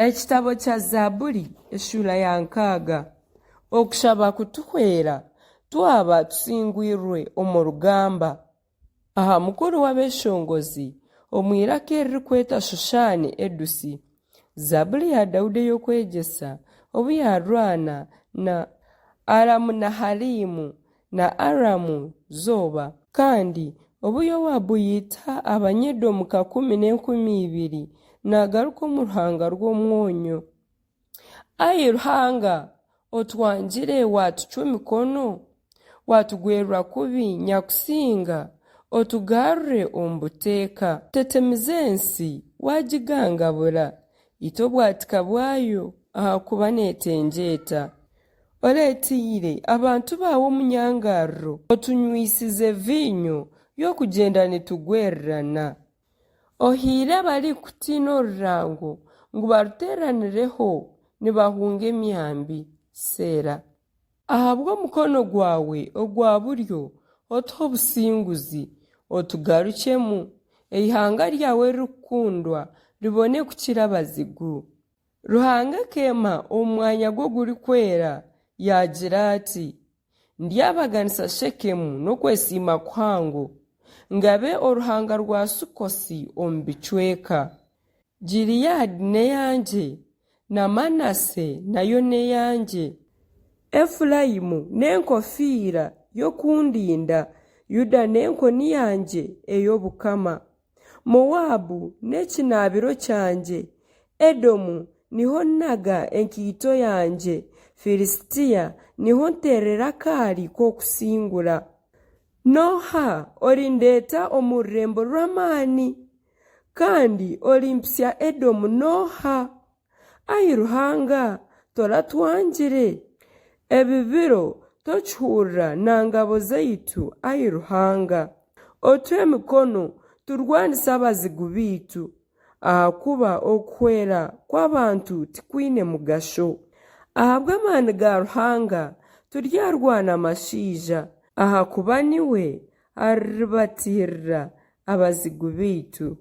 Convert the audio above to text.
Ekitabo kya Zaaburi eshuura ya nkaaga. Okushaba kutuhwera twaba tusingwirwe omu rugamba. Aha mukuru w'abeeshongozi, omu iraka eririkweta Shushani Edusi. Zaaburi ya Daudi ey'okwegyesa obu yaarwana na Aramunaharimu na Aramu Zooba. Kandi obu Yoabu yaita Abanyedomu kakumi n'enkumi ibiri naagaruka omu ruhanga rw'omwonyo. Ai Ruhanga, otwangire waatucwa emikono, waatugwerwa kubi Nyakusinga, otugarure omu buteeka. Otetemize ensi, waagigangabura, ita obwatika bwayo, ahakuba neetengyeeta. Oreeteire abantu baawe omunyangariro, otunyweisize viinyo y'okugyenda nitugwererana. Ohaire abarikukutiina orurango ngu baruteeranireho nibahunga emyambi. Seera. Ahabw'omukono gwawe ogwa buryo otuhe obusinguzi, otugarukyemu, eihanga ryawe eririkukundwa ribone kukira abazigu. Ruhanga akeema omu mwanya gwe ogurikwera, yaagira ati, Ndyabaganisa Shekemu n'okwesiima kuhango, ngabe oruhanga rwa Sukosi omu bicweka. Gileadi n'eyangye, na Manaase nayo n'eyangye. Efuraimu n'enkofiira y'okundinda, Yuda n'enkoni yangye ey'obukama. Moabu n'ekinaabiro kyangye, Edomu niho nnaga enkaito yangye, Filistia niho nteerera akaari k'okusingura. N'oha orindeeta omu rurembo rw'amaani? Kandi orimpitsya Edomu n'oha? Ai Ruhanga, toratwangire? Ebi biro tokihurira na ngabo zaitu, ai Ruhanga. Otuhe emikono turwanise abazigu baitu, ahakuba okuhwera kw'abantu tikwine mugasho. Ahabw'amaani ga Ruhanga turyarwana mashaija, ahakuba niwe ariribatiirira abazigu baitu.